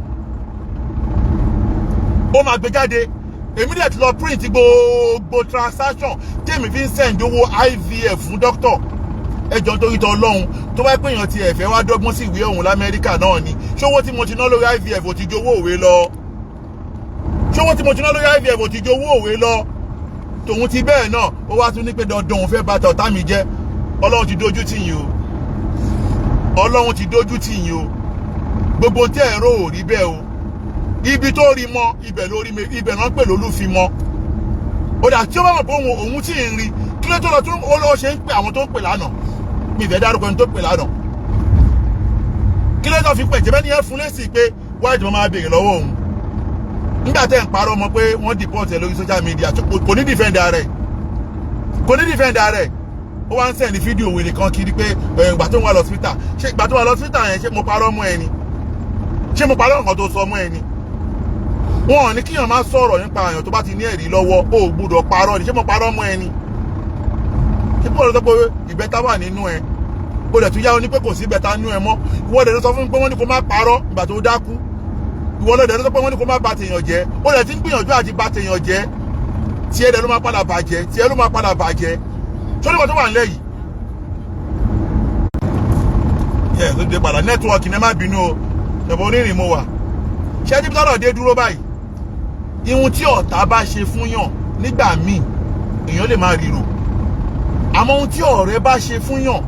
ó máa gbé jáde. Èmi dẹ̀ ti lọ print gbogbo transaction tèmi fi ń send owó IVF fún doctor. Ẹjọ́, nítorí tọ́ Ọlọ́run, tó bá pè yàn tí ẹ fẹ́ wá dọ́gbọ́n sí ìwé ọ̀hún l'Amẹ́ríkà náà ni, ṣówó tí mo ti ná lórí IVF ò ti ju owó òwe lọ? Ṣówó tí mo ti ná lórí IVF ò ti ju owó òwe lọ? Tòun ti bẹ́ẹ̀ náà, ó wá tún ní pé dandan òun fẹ́ bàtà ọ̀tá mi jẹ́. Ọlọ́run ti dójú tì yín o. Ọlọ́run ti dójú tì yín o. Gbogbo tí ẹ̀rọ ò rí bẹ́ẹ̀ o. Ibi tó rí mọ́ ibẹ̀ lórí, ibẹ̀ náà ń pè lólúfi mọ́. Ó dà, tí ó bá mọ̀ pé òun tí ń rí, kí ló tó lọ tún ó lọ ṣe ń pè àwọn tó ń pè lánàá? Mi ìfẹ́ dárúkọ ẹni tó pè lánàá. Kí ló tó fi pè jẹ́bẹ́ ní ẹ fún lésì pé wáyé tí mo máa béèrè lọ́wọ́ òun nígbà tẹ́ ń parọ́ mọ́ pé wọ́n deport ẹ lórí social media? Kò ní defend ara ẹ̀, kò ní defend ara ẹ̀. Ó wá ń send fídíò wèrè kan kiri pé ìgbà tó ń wà lọ hospital. Ṣé ìgbà tó wà lọ hospital yẹn, ṣé mo parọ́ mọ́ ẹ ni? Ṣé mo parọ́ nǹkan tó sọ mọ́ ẹ ni? Wọn ò ní kíyàn má sọ̀rọ̀ nípa àyàn tó bá ti ní ẹ̀rí lọ́wọ́. Ó gbúdọ̀ parọ́ ni. Ṣé mo parọ́ mọ́ ẹ ni? Ṣé bọ́ọ̀lù sọ pé ìbẹ́ta wà nínú ẹ? Ó dẹ̀ tún yá o ní pé kò sí ìbẹ́ta nínú ẹ mọ́. Ìwọ dẹ̀ ló sọ fún mi pé wọ́n ní kó má parọ́ ìgbà tó dákú. Ìwọ ló dẹ̀ ló sọ pé wọ́n ní kó má bà tèèyàn jẹ́. Ó dẹ̀ ti ń gbìyànjú àti bà tèèyàn jẹ́. Tiẹ̀ dẹ̀ ló máa padà bàjẹ́, tiẹ̀ ló máa padà bàjẹ́. Sórí kan tó wà nílẹ̀ yìí yẹ ló dé padà. Network ní, ẹ má bínú o, ṣẹ̀bọ̀ onírìn mo wà. Ṣé tí tọ́rọ̀ dé dúró báyìí, ihun tí ọ̀tá bá ṣe fún yàn nígbà míì, èèyàn lè má ríro, àmọ́ ohun tí ọ̀rẹ́ bá ṣe fún yàn,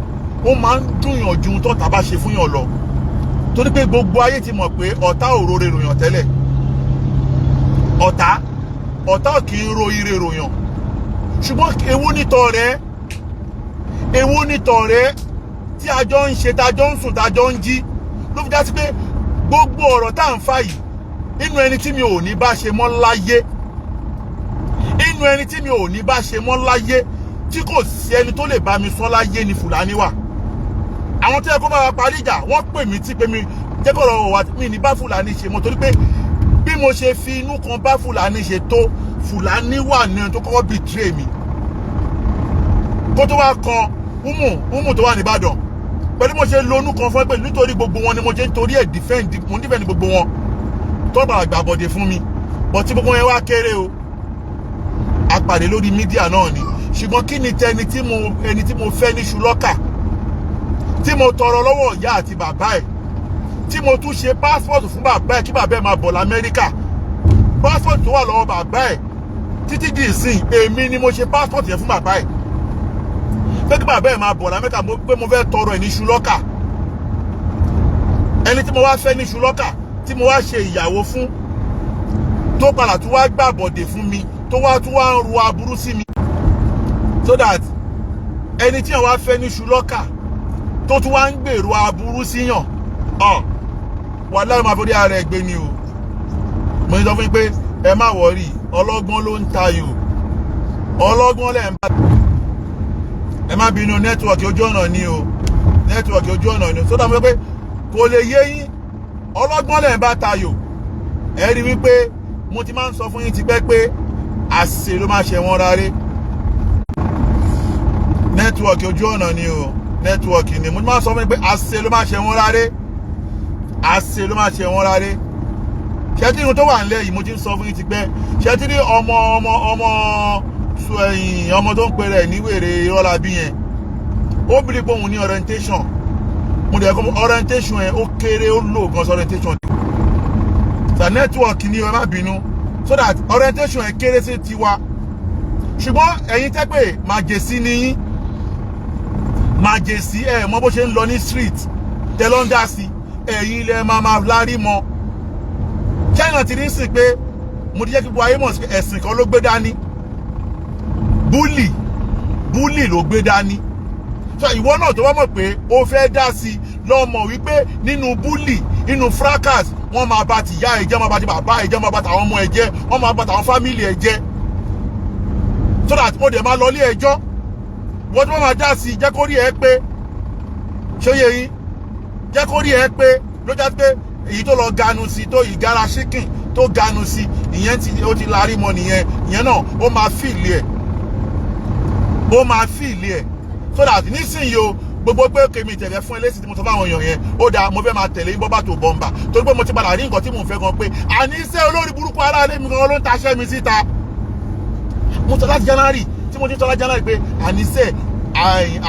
ó máa ń dùnyàn ju ohun tọ́tá bá ṣe fún yàn lọ, torí pé gbogbo ayé ti mọ̀ pé ọ̀tá ò rore ròyàn tẹ́lẹ̀. Ọ̀tá kì í ro ire ròyàn, ṣùgbọ́n ewu nítọ̀ rẹ, ewu nítọ̀ rẹ tí a jọ ń ṣe, tá a jọ ń sùn, tá a jọ ń jí, ló fi já sí pé gbogbo ọ̀rọ̀ tá à ń fà yìí, inú ẹni tí mi ò ní bá ṣe mọ́ láyé, inú ẹni tí mi ò ní bá ṣe mọ́ láyé, tí kò sí ẹni tó lè bá mi sọ láyé, ni Fúlàní wà. Àwọn tó yẹ kó bá wa parí ìjà, wọ́n pè mí tí pé mi jẹ́ kó rọrùn wá. Mi ní bá Fúlàní ṣe mọ́, torí pé bí mo ṣe fi inú kan bá Fúlàní ṣe tó, Fúlàní wà ní ẹni tó kọ́kọ́ betray mi, kó tó wá kan umu tó wà nìbàdàn. Pẹ̀lú mo ṣe lonú kan fún ẹ pé nítorí gbogbo wọn ni mo ṣe ń torí ẹ̀ defend, mo ń defend gbogbo wọn tó bá gbàbọ̀dé fún mi bọ̀, tí gbogbo yẹn wá kéré o. A pàdé lórí media náà ni. Ṣùgbọ́n kí ni tẹni tí mo ẹni tí mo fẹ́ ní ṣùlọ́kà, tí mo tọrọ lọ́wọ́ ìyá àti bàbá ẹ̀, tí mo tún ṣe passport fún bàbá ẹ̀ kí bàbá ẹ̀ máa bọ̀ lamẹ́ríkà? Passport tó wà lọ́wọ́ bàbá ẹ̀ títí di ìsìn, èmi ni mo ṣe passport yẹn fún bàbá ẹ̀ pé kí bàbá ẹ̀ máa bọ̀ lamẹ́ríkà, pé mo fẹ́ tọrọ ẹ̀ ní ṣùlọ́kà. Ẹni tí mo wá fẹ́ ní ṣùlọ́kà, tí mo wá ṣe ìyàwó fún, tó padà tún wá gbàbọ̀dè fún mi, tó wá tún wá ń ru aburú sí mi, so that ẹni tí yàn wá fẹ́ ní ṣùlọ́kà, tó tún wá ń gbèrò aburú síyàn ọ wà láì máa forí ara ẹ gbé ni o. Mo ní sọ fún yín pé ẹ má worry, ọlọ́gbọ́n ló ń tayò, ọlọ́gbọ́n lẹ̀ ń bá. Ẹ má bínú, network ojú ọ̀nà ni o, network ojú ọ̀nà ni o. Sódà mo sọ pé kò lè yé yín, ọlọ́gbọ́n lẹ̀ ń bá tayò. Ẹ rí wípé mo ti máa ń sọ fún yín tipẹ́ pé àṣẹ ló máa ṣe wọ́n rárẹ̀. Network ojú ọ̀nà ni o, network ni. Mo ti máa ń sọ fún yín pé àṣẹ ló máa ṣe wọ́n rárẹ̀, àṣẹ ló máa ṣe wọ́n rárẹ̀. Ṣé tí irun tó wà nílẹ̀ yìí, mo ti ń sọ fún yín tipẹ́. Ṣé tí ní ọmọ ọmọ ọmọ ẹ̀yìn ọmọ tó ń pe rẹ̀ ní wèrè ìrọ́lábí yẹn, ó bìrì pé òun ní orientation. Mo dẹ̀ kọ́ orientation yẹn, ó kéré, ó lò gan orientation sa. Network ni o, ẹ má bínú. So that orientation yẹn kéré sí tiwa, ṣùgbọ́n ẹ̀yin tẹ́ pé màjèsí ni yín, màjèsí, ẹ̀ mọ bó ṣe ń lọ ní street, tẹ́ ló ń dá sí. Ẹ̀yin ilẹ̀ máa máa lárí mọ́. China ti ní sìn pé mo ti jẹ́ kí gbogbo ayé mọ̀ sí pé ẹ̀sìn kan ló gbé dání, bully, bully ló gbé dání. So ìwọ náà tó bá mọ̀ pé ó fẹ́ dá sí, lọ mọ̀ wípé nínú bully, nínú fracas, wọ́n máa bá ti ìyá ẹ̀ jẹ́, wọ́n máa bá ti bàbá ẹ̀ jẹ́, wọ́n máa bá tàwọn ọmọ ẹ̀ jẹ́, wọ́n máa bá tàwọn family ẹ̀ jẹ́, so that ó dẹ̀ máa lọ ilé ẹjọ́. Wọ́n tí wọ́n máa dá sí, jẹ́ kó rí ẹ pé. Ṣó yé yín? Jẹ́ kó rí ẹ pé. Ló já pé èyí tó lọ ganu sí, tó ìgara ṣíkìn tó ganu sí, ìyẹn tí ó ti larí mọ nìyẹn. Ìyẹn náà ó máa feel ẹ̀, ó máa feel ẹ̀. So that nísìnyí o, gbogbo pé kèmí tẹ̀lé fún ẹlẹ́sìn tí mo sọ fáwọn èèyàn yẹn, ó dáa. Mo fẹ́ máa tẹ̀lé yín bọ́bá tó bọ́mbà, torí pé mo ti padà rí nǹkan tí mò ń fẹ́ gan, pé àní iṣẹ́ olórí burúkú aráalé mi gan ló ń taṣẹ́ mi síta. Mo sọ láti January, tí mo ti sọ láti January pé àníṣe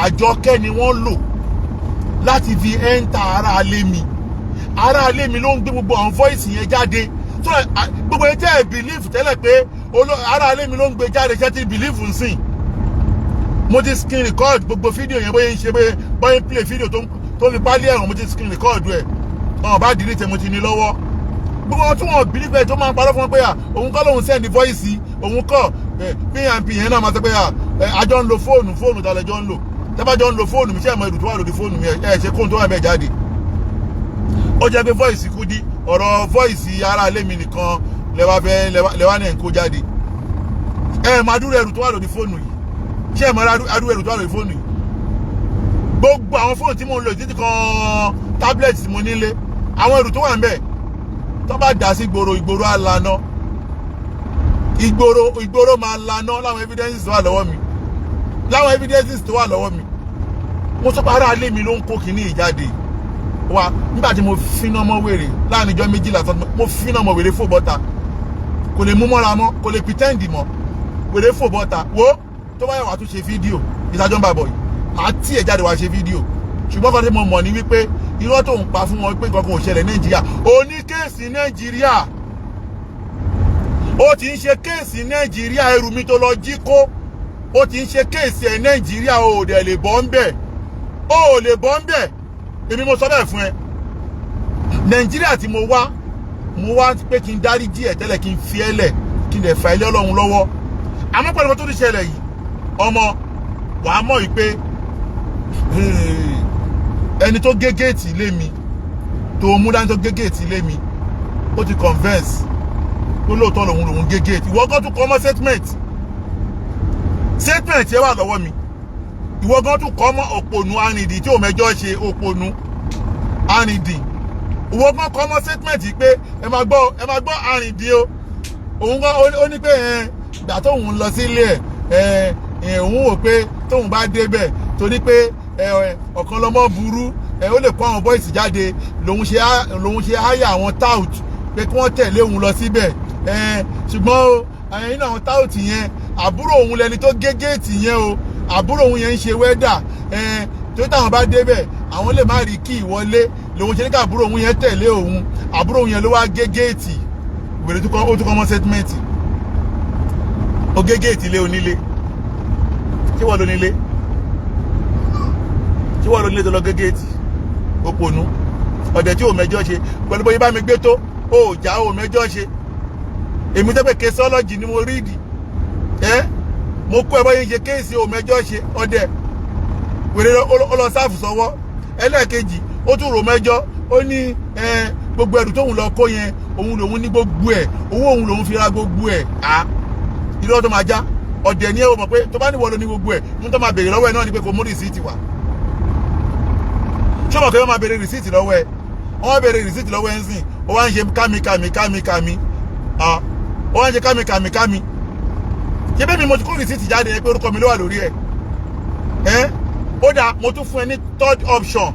àjọkẹ́ ni wọ́n lò láti fi enter aráalé mi. Aráalé mi ló ń gbé gbogbo àwọn voice yẹn jáde. So gbogbo ẹ tẹ́ ẹ believe tẹ́lẹ̀ pé aráalé mi ló ń gbé jáde, ṣẹ́ ti believe ń sìn? Mo ti screen record gbogbo fídíò yẹn, bóyá ń ṣe, bóyá ń play fídíò tó fi pálí ẹ̀wọ̀n. Mo ti screen record ẹ̀, ọ̀n bá delete, mo ti ní lọ́wọ́. Gbogbo wọn tí wọn believe ẹ̀, tó máa ń parọ́ fún wọn pé à òun kọ́ lòun send voice, òun kọ́ pnp yẹn náà, máa sọ pé à àjọ ń lo fóònù. Fóònù tàlẹ́ jọ ń lò. Tẹ́bàjọ́ ń lo fóònù mi, ṣé ẹ̀ mọ ẹrù tó wà lórí fóònù mi? Ẹ̀ ṣe kóhun tó wà bẹ́ẹ̀ jáde. Ó jẹ́ pé voice Kudi, ọ̀rọ̀ voice ara ilé mi nìkan lẹ́wà fẹ́ lẹ́wà náà ń kó jáde. Ẹ máa dúró ẹrù tó wà lórí fóònù yìí. Ṣé ẹ mọ adúrú ẹrù tó wà lórí fóònù yìí? Gbogbo àwọn fóònù tí mo ń lò, títí kan tablet tí mo nílé, àwọn ẹrù tó wà ń bẹ̀, tó bá dà sí ìgboro, ìgboro á laná. Ìgboro máa laná láwọn evidences tó wà lọ́wọ́ mi, láwọn evidences tó wà lọ́wọ́ mi. Mo sọ pé ará ilé mi ló ń kó kinní ìjáde wa. Nígbà tí mo finá mọ́ wèrè láàrin ijọ́ 12 tán, mo finá mọ́ wèrè, fò bọ́ta. Kò lè mú mọ́ra mọ́, kò lè pretend mọ́. Wèrè fò bọ́ta. Wo, tó bá yẹ, wàá tún ṣe fídíò ìdájọ́ ń bà bọ̀ yìí, màá tí ẹ̀ jáde wàá ṣe fídíò. Ṣùgbọ́n kan tí mo mọ̀ ní wípé irọ́ tó ń pa fún wọn pé nǹkan kan ò ṣẹlẹ̀ Nàìjíríà, oní case Nàìjíríà, ó ti ń ṣe case Nàìjíríà. Ẹrù mi tó lọ jí kó, ó ti ń ṣe case ẹ̀ Nàìjíríà. Ò dẹ̀ lè bọ́ ń bẹ̀, ó lè bọ́ ń bẹ̀. Èmi mo sọ bẹ́ẹ̀ fún ẹ. Nàìjíríà tí mo wá, mo wá pé kí n dárí ẹ̀ tẹ́lẹ̀, kí n fi ẹ́ lẹ̀, kí n dẹ̀ fa ilé Ọlọ́run lọ́wọ́. Àmọ́ pẹ̀lú tó ti ṣẹlẹ̀ yìí, ọmọ, wàá mọ̀ yìí pé ẹni tó gé géètì ilé mi, tó mú dání, tó gé géètì ilé mi, ó ti convince ó lóòótọ́ lòun gé géètì. Ìwọ gan tún kọ́ mọ́ statement. Statement yẹn wà lọ́wọ́ mi. Ìwọ gan tún kọ́ mọ́. Òpònú arìndì tí ò mẹjọ́ ṣe, òpònú arìndì. Ìwọ gan kọ́ mọ́ statement yìí pé ẹ máa gbọ́, ẹ máa gbọ́ arìndì o. Òun gan ó ní pé ẹ ìgbà tóun lọ sílé ẹ ẹ, òun wò pé tóun bá débẹ̀, torí pé ẹ ọ̀kan lọ́mọ burú ẹ, ó lè kó àwọn boys jáde, lòun ṣe háyà àwọn tout pé kí wọ́n tẹ̀lé òun lọ síbẹ̀ ẹ. Ṣùgbọ́n o, nínú àwọn tout yẹn, àbúrò òun lẹni tó gé géètì yẹn o. Àbúrò òun yẹn ń ṣe welder ẹ, tó táwọn bá débẹ̀, àwọn lè má rí kí ìwọlé, lòun ṣe ní ká àbúrò òun yẹn tẹ̀lé òun. Àbúrò òun yẹn ló wá gé géètì. Wèrè tó kọ́, ó tún kọ́ mọ́ statement. Ó gé géètì ilé onílé. Ṣé wọ́n ló nílé? Ṣé wọ́n ló nílé tó lọ gé géètì? Òpònú ọ̀dẹ̀ tí ò mẹjọ́ ṣe. Pẹ̀lú bóyá bá mi gbé tó, ó já ò mẹjọ́ ṣe. Èmi tẹ́ pé caseology ni mo read ẹ́, mo kó ẹ bóyá ń ṣe case, ò mẹjọ́ ṣe. Ọ̀dẹ̀ wèrè, ó lọ sáàfù sọ́wọ́. Ẹlẹ́ẹ̀kejì, ó tún rò mẹ́jọ. Ó ní gbogbo ẹrù tóun lọ kó yẹn, òun lòun ní gbogbo ẹ̀, owó òun lòun fi ra gbogbo ẹ̀. À, irọ́ tó máa já. Ọ̀dẹ̀ ni ẹ. Ò mọ̀ pé tó bá níwọ̀ ló ní gbogbo ẹ̀, ní tó máa béèrè lọ́wọ́ ẹ̀ náà ni pé kò mú receipt wá. Ṣé o mọ̀ pé wọ́n máa béèrè receipt lọ́wọ́ ẹ̀? Wọ́n béèrè receipt lọ́wọ́ ẹ̀ ń sìn, ó wá ń ṣe kámi kámi kámi kámi, ó wá ń ṣe kámi kámi kámi. Ṣé bẹ́ẹ̀ mi mo ti kó receipt jáde yẹn pé orúkọ mi ló wà lórí ẹ̀? Ẹ́ ó dáa, mo tún fún ẹ ní third option.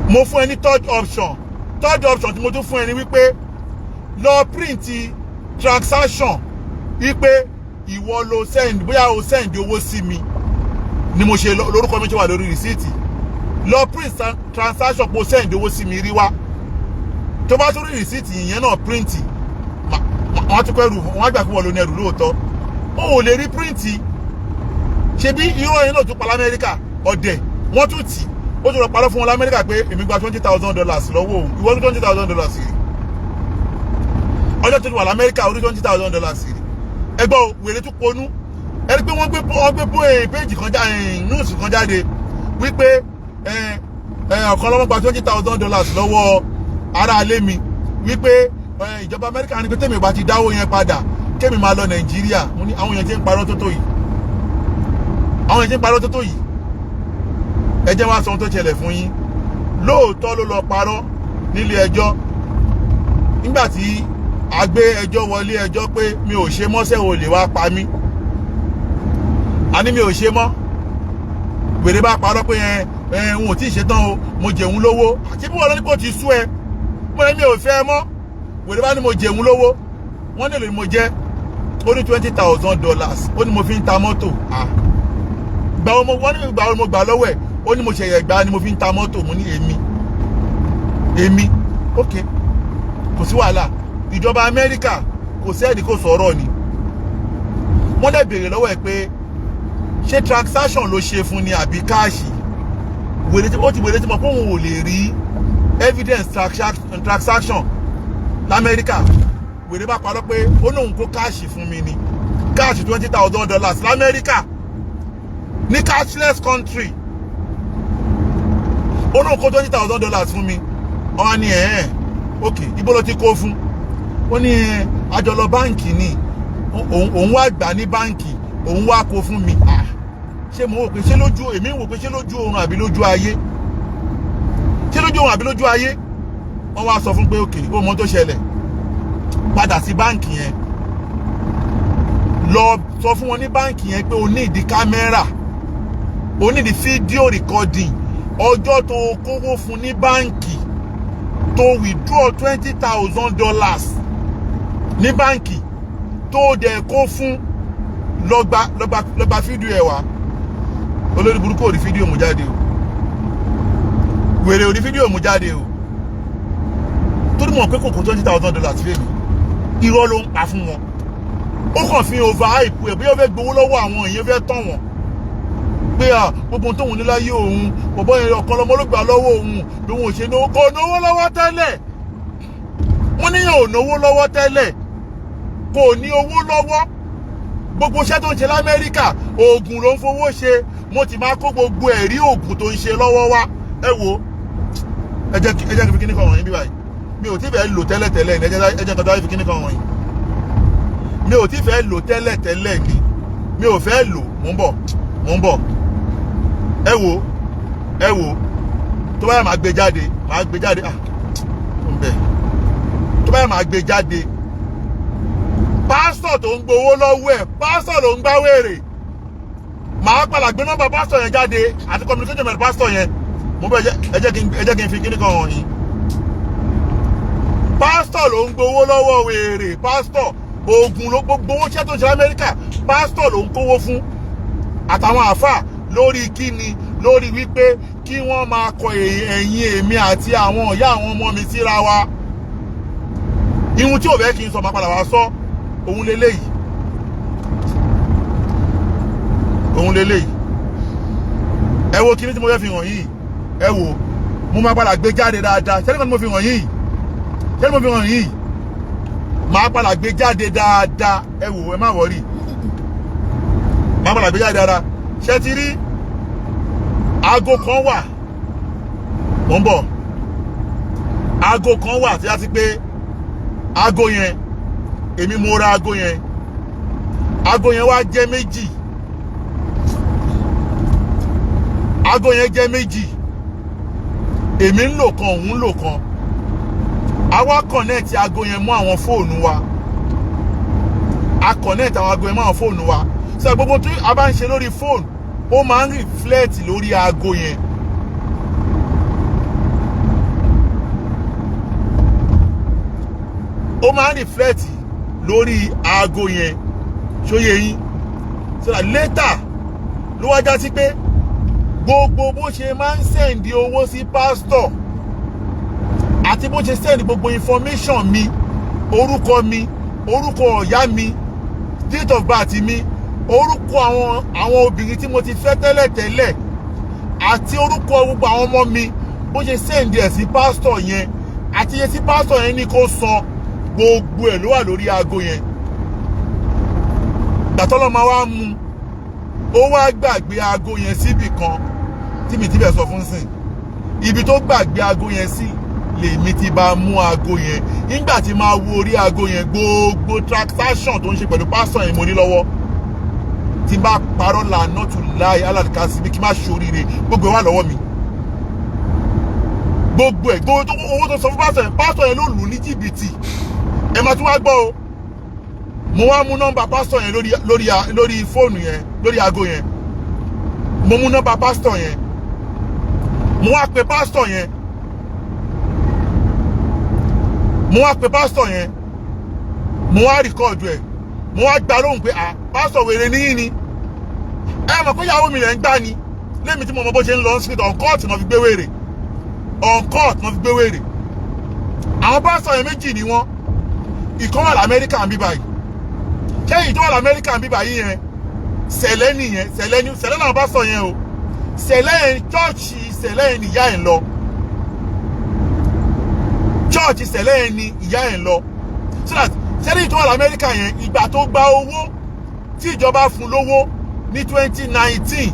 Mo fún ẹ ní third option. Third option tí mo tún fún ẹ ní wípé lọ print transaction wípé ìwọ ló send, bóyá o send owó sí mi ni mo ṣe lórúkọ mi ṣe wà lórí receipt. Lọ print transaction pé o send owó sí mi rí wá. Tó bá tún rí receipt ìyẹn náà print, wọ́n á tún kọ́ ẹrù, wọ́n á gbà pé wọ́n ló ní ẹrù lóòótọ́. O ò lè rí print. Ṣebí irọ́ yẹn náà tún pa lamẹ́ríkà? Ọ̀dẹ̀, wọ́n tún tì ó tún lọ parọ́ fún wọn lamẹ́ríkà pé èmi gba $20,000 lọ́wọ́ òun. Ìwọ ní $20,000 rí? Ọjọ́ tó ti wà lamẹ́ríkà, orí $20,000 rí? Ẹgbọ́n o, wèrè tún ponú. Ẹni pé wọ́n gbé péjì kan jáde, news kan jáde wípé ọ̀kan lọ́mọ gba $20,000 lọ́wọ́ ará ilé mi, wípé ìjọba Amẹ́ríkà ní pé tèmi bá ti dáwó yẹn padà, kémi máa lọ Nàìjíríà. Mo ní àwọn èèyàn ti ń parọ́ tó tó yìí, àwọn èèyàn ti ń parọ́ tó tó yìí. Ẹ jẹ́ wá sọ ohun tó ṣẹlẹ̀ fún yín. Lóòótọ́ ló lọ parọ́ nílé ẹjọ́ nígbà tí a gbé ẹjọ́ wọlé ẹjọ́ pé mi ò ṣe mọ́sẹ̀, ò lè wá pa mí. A ní mi ò ṣe mọ́. Wèrè bá parọ́ pé ẹ ẹ n ò tí ì ṣetán o, mo jẹun lówó. Àti bí wọ́n lọ ní kò ti sú ẹ, mo ní mi ò fẹ́ mọ́. Wèrè bá ní mo jẹun lówó. Wọ́n nílò ni mo jẹ́. Ó ní $20,000, ó ní mo fi ń ta mọ́tò. Gbà wo mo wọ́n ní gbà wo mo gbà lọ́wọ́ ẹ̀? Ó ní mo ṣẹ̀yẹ̀ gbà ni mo fi ń ta mọ́tò. Mo ní èmi, ok, kò sí wàhálà. Ìjọba Amẹ́ríkà kò sẹ́ẹ̀dì kò sọ̀rọ̀ ni. Wọ́n dẹ̀ béèrè lọ́wọ́ ẹ̀ pé ṣé transaction ló ṣe fún ni àbí cash? Wèrè tí ó ti wèrè tí mo pé òun ò lè rí evidence transaction lamẹ́ríkà. Wèrè bá parọ́ pé ó lóun kó cash fún mi ni, cash $20,000 lamẹ́ríkà. Ní cashless country, ó náà kó $20,000 fún mi. Wọ́n á ní, "Ẹ̀ẹ́n, ok, ibo ló ti kó fún?" Ó ní àjọlọ báǹkì ni, òun wá gbà ní báǹkì, òun wá kó fún mi. Ah, ṣé mo wò pé ṣé lójú èmi ń wò pé ṣé lójú oorun àbí lójú ayé? Ṣé lójú oorun àbí lójú ayé? Wọ́n wá sọ fún pé, "Ok, ó mọ tó ṣẹlẹ̀, padà sí báǹkì yẹn, lọ sọ fún wọn ní báǹkì yẹn pé o ní ìdí kámẹ́rà, o ní ìdí fídíò recording ọjọ́ tó o kówó fún ní báǹkì, tó withdraw $20,000 ní báǹkì, tó o dẹ̀ kó fún. Lọ́gba lọ́gba lọ́gba fídíò ẹ̀ wá." Olórí burúkú ò rí fídíò mú jáde o. Wèrè ò rí fídíò mú jáde o, torí mọ̀ pé kò kó $20,000 fèmí. Irọ́ ló ń pa fún wọn. Ó kàn fi over hype ẹ̀, bí ó fẹ́ gbowó lọ́wọ́ àwọn èèyàn, fẹ́ tàn wọ́n pé à gbogbo ohun tóun ní láyé òun, bọ̀bọ́ yẹn ọ̀kan lọ́mọ ló gbà lọ́wọ́ òun, lòun ò ṣe náwó. Kò náwó lọ́wọ́ tẹ́lẹ̀. Wọ́n níyàn ò náwó lọ́wọ́ tẹ́lẹ̀, kò ní owó lọ́wọ́. Gbogbo iṣẹ́ tó ń ṣe l'Amẹ́ríkà, oògùn ló ń fowó ṣe. Mo ti máa kó gbogbo ẹ̀rí oògùn tó ń ṣe lọ́wọ́ wá. Ẹ wo, ẹ jẹ́ kí n fi kíní kan wọ̀nyí bí báyìí. Mi ò tí fẹ́ lò tẹ́lẹ̀tẹ́lẹ̀ ní. Ẹ jẹ́ kí n fi kíní kan wọ̀nyí. Mi ò tí fẹ́ lò tẹ́lẹ̀tẹ́lẹ̀ ni, mi ò fẹ́ lò. Mò ń bọ̀, mò ń bọ̀. Ẹ wo, ẹ wo, tó bá yẹ, máa gbé jáde, máa gbé jáde. Ah, ó ń bẹ̀. Tó bá yẹ, máa gbé jáde. Pásítọ̀ tó ń gbowó lọ́wọ́ ẹ̀, pásítọ̀ ló ń gbá wèrè. Màá padà gbé nọ́mbà pásítọ̀ yẹn jáde àti communication pẹ̀lú pásítọ̀ yẹn. Mo bẹ, ẹ jẹ́ kí n fi kíní kan hàn yín. Pásítọ̀ ló ń gbowó lọ́wọ́ wèrè. Pásítọ̀ oògùn ló gbogbo owó iṣẹ́ tó ń ṣe l'Amẹ́ríkà. Pásítọ̀ ló ń kówó fún àtàwọn àáfà. Lórí kíni? Lórí wípé kí wọ́n máa kọ ẹ̀yìn èmi àti àwọn ìyá àwọn ọmọ mi síra wa. Ihun tí ò fẹ́ kí n sọ, máa padà wá sọ. Òun leléyìí, òun leléyìí. Ẹ wo kíní tí mo fẹ́ fi hàn yìí. Ẹ wo, mo máa padà gbé jáde dáadáa. Ṣẹ́ni kan tí mo fi hàn yìí, ṣẹ́ni mo fi hàn yìí, máa padà gbé jáde dáadáa. Ẹ wò, ẹ má worry, máa padà gbé jáde dáadáa. Ṣé ti rí aago kan wà? Mò ń bọ̀. Aago kan wà tí a ti pé aago yẹn, èmi mo ra aago yẹn. Aago yẹn wá jẹ́ méjì. Aago yẹn jẹ́ méjì. Èmi ń lò kan, òun ń lò kan. A wá connect aago yẹn mọ́ àwọn fóònù wa. A connect àwọn aago yẹn mọ́ àwọn fóònù wa. Sọ gbogbo tí a bá ń ṣe lórí fóònù, ó máa ń reflect lórí aago yẹn. Ó máa ń reflect lórí aago yẹn. Ṣóyè yín? So that later ló wá já sí pé gbogbo bó ṣe máa ń send owó sí pásítọ̀ àti bó ṣe send gbogbo information mi, orúkọ mi, orúkọ ọ̀yá mi, date of birth mi, orúkọ àwọn obìnrin tí mo ti fẹ́ tẹ́lẹ̀tẹ́lẹ̀ àti orúkọ gbogbo àwọn ọmọ mi, bó ṣe send ẹ̀ sí pásítọ̀ yẹn àti iye tí pásítọ̀ yẹn ní kó san, gbogbo ẹ̀ ló wà lórí aago yẹn. Gbàtọ́lọ́ máa wá mú, ó wá gbàgbé aago yẹn síbì kan tí mi ti bẹ̀ sọ fún sìn. Ibi tó gbàgbé aago yẹn sí lèmi ti bá mú aago yẹn. Nígbà tí máa wo orí aago yẹn, gbogbo transaction tó ń ṣe pẹ̀lú pásítọ̀ yẹn mo ní lọ́wọ́. Tí n bá parọ́ là not to lie, aládùúkà bí kí n má ṣoríire. Gbogbo ẹ̀ wà lọ́wọ́ mi, gbogbo ẹ̀, gbogbo owó tó sọ fún pásítọ̀ yẹn. Pásítọ̀ yẹn ló lù ní jìbìtì. Ẹ máa tún wá gbọ́ o. Mo wá mú nọ́mbà pásítọ̀ yẹn lórí fóònù yẹn, lórí aago yẹn. Mo mú nọ́mbà pásítọ̀ yẹn, mo wá pe pásítọ̀ yẹn, mo wá pe pásítọ̀ yẹn, mo wá record ẹ̀, mo wá gbà lóhùn pé, "À, pásítọ̀, wèrè níyìn ni. Ẹ mọ̀ pé ìyàwó mi rẹ̀ ń gbá ni lémi tí mo mọ bó ṣe ń lọ street." On court náà fi gbé wèrè, on court náà fi gbé wèrè. Àwọn pásítọ̀ yẹn, méjì ni wọ́n. Ìkan wà l'Amẹ́ríkà ń bí báyìí. Ṣé èyí tó wà l'Amẹ́ríkà ń bí báyìí yẹn, Sẹ̀lẹ̀ nìyẹn. Sẹ̀lẹ̀ ni, Sẹ̀lẹ̀ náà pásítọ̀ yẹn o. Sẹ̀lẹ̀ yẹn, chọ́ọ̀chì Sẹ̀lẹ̀ yẹn ni ìyá ẹ̀ ń lọ. Chọ́ọ̀chì Sẹ̀lẹ̀ yẹn ni ìyá ẹ̀ ń lọ. So that ṣé tó wà l'Amẹ́ríkà yẹn, ìgbà tó gba owó tí ìjọba fún lówó ní 2019.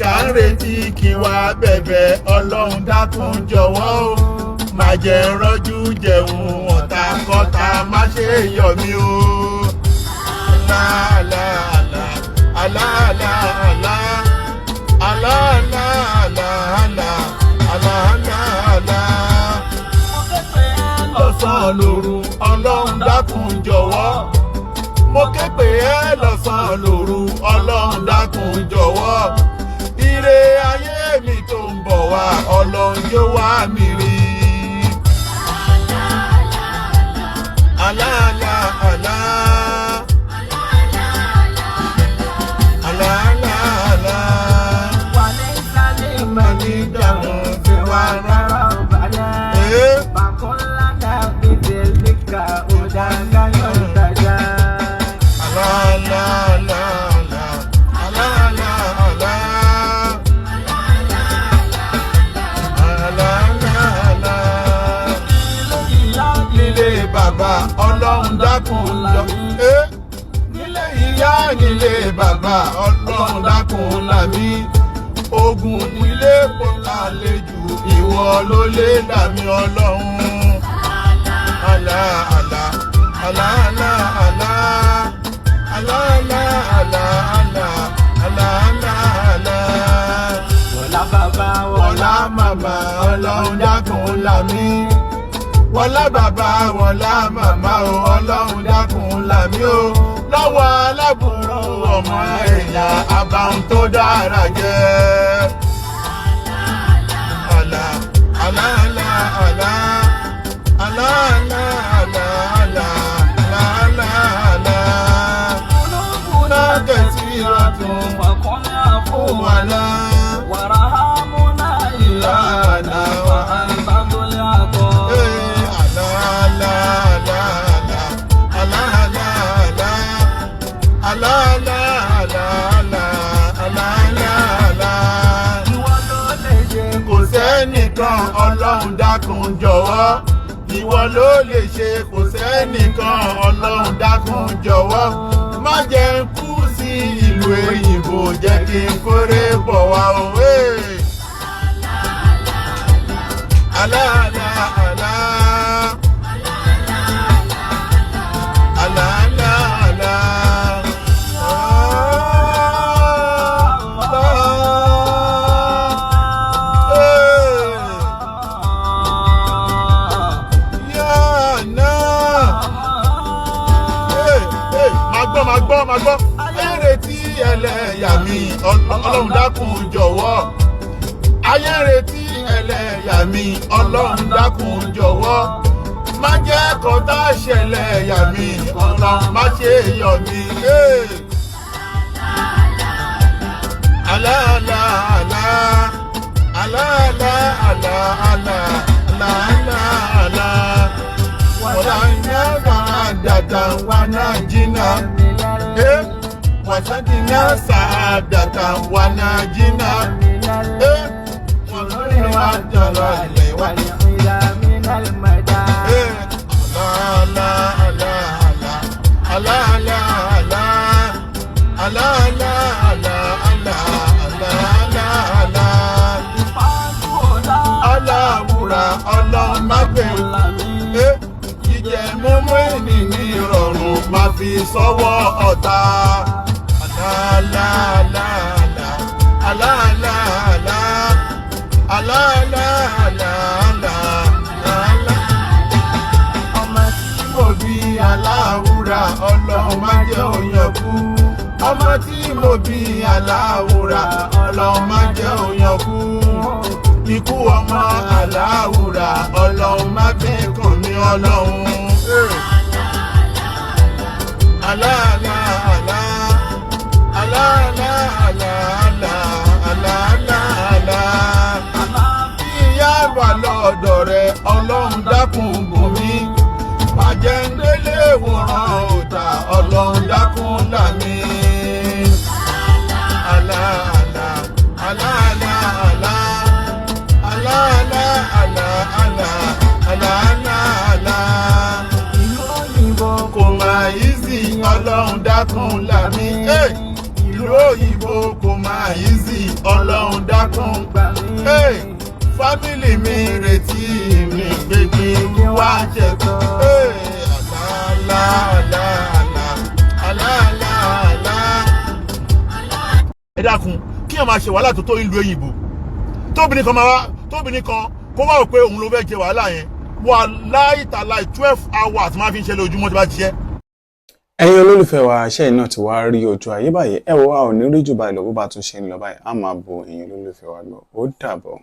Ìkà ń retí kí wá bẹ̀bẹ̀, Ọlọ́run dákun jọ̀wọ́ o. Má jẹ́ n rọ́jú jẹun, ọ̀tá kọ́ta má ṣe yọ̀ mí o. Àlá àlá àlá àlá àlá àlá àlá àlá àlá àlá àlá àlá lọ́sàn-án lóru, Ọlọ́run dákun jọ̀wọ́. Mo ké pè ẹ́ lọ́sàn-án lóru, Ọlọ́run dákun jọ̀wọ́. Ire ayé mi tó ń bọ̀ wá, Ọlọ́run yóò wá mi rí. Àlá àlá àlá àlá àlá àlá ní dànù fi wá rárá. Ee. Àlá àlá àlá àlá àlá àlá àlá àlá àlá nílé bàbá, Ọlọ́run dákun lọ. Eh, nílé ìyá, nílé bàbá, Ọlọ́run dákun là mí. Ogun nílé kò lálejò, ìwọ ló lè là mí, Ọlọ́run. Àlá àlá àlá àlá àlá àlá àlá àlá àlá àlá àlá àlá. Wọlá bàbá, Wọlá màmá, Ọlọ́run dákun là mí. Wọlá bàbá, wọlá màmá o, Ọlọ́run dákun là mí o. Lọ́wọ́ aláburú ọmọ èèyàn abáhùn tó dára jẹ́. Àlá àlá àlá àlá àlá àlá àlá àlá àlá àlá àlá kẹsì ìrọ̀tún fún wàlá ìlànà wà. Ee, àlá àlá àlá àlá àlá àlá àlá àlá àlá àlá àlá àlá àlá. Kò sẹ́nìkan, Ọlọ́run dákun jọ̀wọ́. Ìwọ ló lè ṣe, kò sẹ́nìkan, Ọlọ́run dákun jọ̀wọ́. Má jẹ́ n kú sí ìlú èyìnbó, jẹ́ kí n kórè bọ̀ wá o. Ee. Àlá àlá àlá àlá àlá àlá. Àlá. Ee. Yá náà. Hey, hey, máa gbọ́, máa gbọ́, máa gbọ́. Ayé ń retí ẹlẹ́yà mi, Ọlọ́run dákun jọ̀wọ́. Ayé ń retí ẹlẹ́yà mi, Ọlọ́run dákun jọ̀wọ́. Má jẹ́ kọ́tà ṣẹlẹ̀yà mi, Ọlọ́run má ṣe yọ̀ mí. Hey. Àlá àlá àlá àlá àlá àlá àlá àlá àlá àlá. Wọ́lá iná sàádàtà wà náà jìnnà. Eh, wàsádìná sàádàtà wà náà jìnnà. Eh, wọ́n lórí wa jọ̀rọ̀ ilẹ̀ wa. Eh, àlá àlá àlá àlá àlá àlá àlá àlá àlá àlá àlá àlá. Aláwùrà, Ọlọ́run má bẹ̀rù. Eh, jíjẹ múmú ẹni ní ìrọ̀rùn máa fi sọ́wọ́ ọ̀tá. Àlá àlá àlá àlá àlá àlá àlá àlá àlá àlá. Ọmọ tí mo bí, aláwùrà, Ọlọ́run má jẹ́ òyàn kú. Ọmọ tí mo bí, aláwùrà, Ọlọ́run má jẹ́ òyàn kú. Ikú ọmọ, aláwùrà, Ọlọ́run má fẹ́ kàn mí, Ọlọ́run. Hey. Àlá àlá àlá àlá àlá àlá àlá àlá àlá àlá. Ìyá wà lọ́dọ̀ rẹ̀, Ọlọ́run dákun bùn mí. Bàjẹ́ ń délé wòran òòtà, Ọlọ́run dákun là mí. Àlá àlá àlá àlá àlá àlá àlá àlá àlá àlá àlá àlá. Kò mà easy, Ọlọ́run dákun là mí. Hey! Ìlú òyìnbó kò máa easy, Ọlọ́run dákun gbà mí. Hey, family mi retí mi pé kí n wá ṣẹ̀tọ́. Hey, àlá àlá àlá àlá àlá àlá. Ẹ dákun, kí ẹ máa ṣe wàhálà tó tó ìlú òyìnbó, tóbìnrin kan máa wá, tóbìnrin kan kó wá rò pé òun ló fẹ́ jẹ wàhálà yẹn, wà láìtàláì 12 hours máa fi ń ṣe lójúmọ́ tí bá jíṣẹ́. Ẹ̀yin olólùfẹ́ wa, iṣẹ́ yìí náà ti wá rí ojú ayé báyìí. Ẹ wo, a ò ní rí jù báyìí lọ. Bó bá tún ṣe ń lọ báyìí, á máa bo ẹ̀yin olólùfẹ́ wa lọ. Ó dàbọ̀.